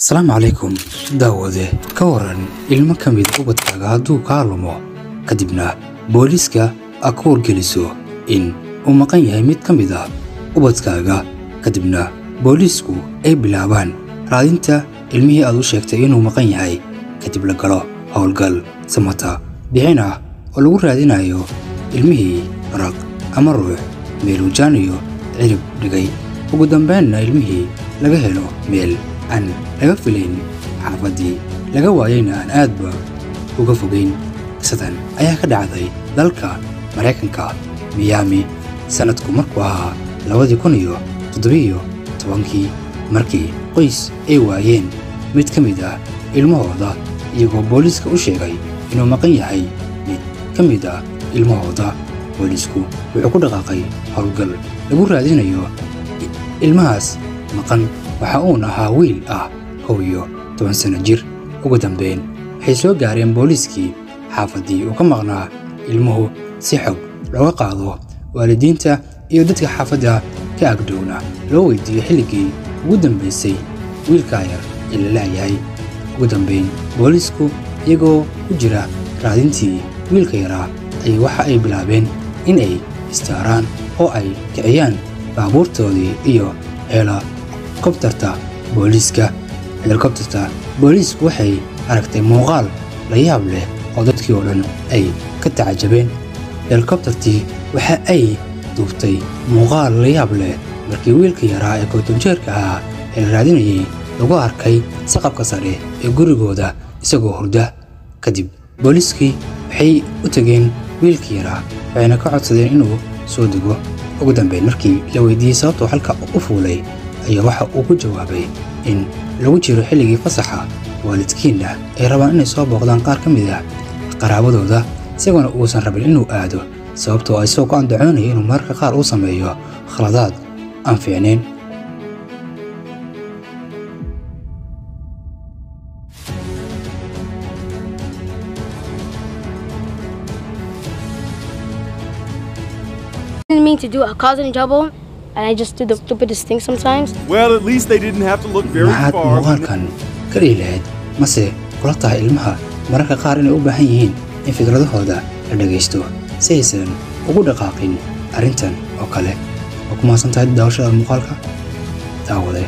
Asalaamu calaykum daawade, ka waran ilmo ka mid ubadkaaga hadduu kaa lumo, kadibna booliiska aad ku wargeliso in uu maqan yahay mid ka mid ah ubadkaaga, kadibna booliisku ay bilaabaan raadinta ilmihii aad u sheegtay inuu maqan yahay, kadib la galo howlgal samata bixin ah oo lagu raadinayo ilmihii raq ama ruux meeluu jaaniyo cirib dhigay, ugu dambeynna ilmihii laga helo meel aan laga filayn, xaafaddii laga waayayna aan aadba uga fogayn. Qisadan ayaa ka dhacday dalka Maraykanka, Miami, sanadku markuu ahaa 2017-kii, markii qoys ay waayeen mid ka mid ah ilmahooda, iyagoo booliiska u sheegay inuu maqan yahay mid ka mid ah ilmahooda. Booliisku wuxuu ku dhaqaaqay howlgal lagu raadinayo ilmahaas maqan. Waxa uuna ahaa wiil ah 11 sano jir. Ugu dambeyn waxay soo gaareen booliiskii xaafaddii uu ka maqnaa ilmuhu si xog looga qaado waalidiinta iyo dadka xaafadda ka agdhowna loo weydiiyo xilligii ugu dambeysay wiilkaa yar ee la laayahay. Ugu dambeyn booliisku iyagoo ku jira raadintii wiilka yaraa ay waxa ay bilaabeen in ay istaaraan oo ay kiciyaan baabuurtoodii iyo helikobtarta booliiska. Helikobtarta booliisku waxay aragtay muuqaal la yaab leh oo dadkii oo dhan ay ka tacajabeen. Helikobtartii waxa ay duubtay muuqaal la yaab leh markii wiilka yaraa ee kotonjeerka ahaa ee la raadinayay lagu arkay saqafka sare ee gurigooda isagoo hurda. Kadib booliiskii waxay u tageen wiilkii yaraa, waxayna ka codsadeen inuu soo dego. Ugu dambeyn markii la weydiiyey sababtuu halka u fuulay ayaa waxa uu ku jawaabay in lagu jiro xilligii fasaxa, waalidkiinna ay rabaan inay soo booqdaan qaar ka mid ah qaraabadooda, isagoona uusan rabin inuu aado sababtoo ah isagoo ku andacoonaya inuu mararka qaar uu sameeyo khaladaad aan fiicnayn. Didn't mean to do cause any trouble, and I just do the stupidest things sometimes. Well, at least they didn't have to look very Maxaad far. When muuqaalkan ka dhihi lahayd? Mase kula tahay ilmaha mararka qaar inay u baahan yihiin in fikradahooda la dhagaysto si aysan ugu dhaqaaqin arrintan oo kale? Waa ku mahadsan tahay daawashada muuqaalka, daawade.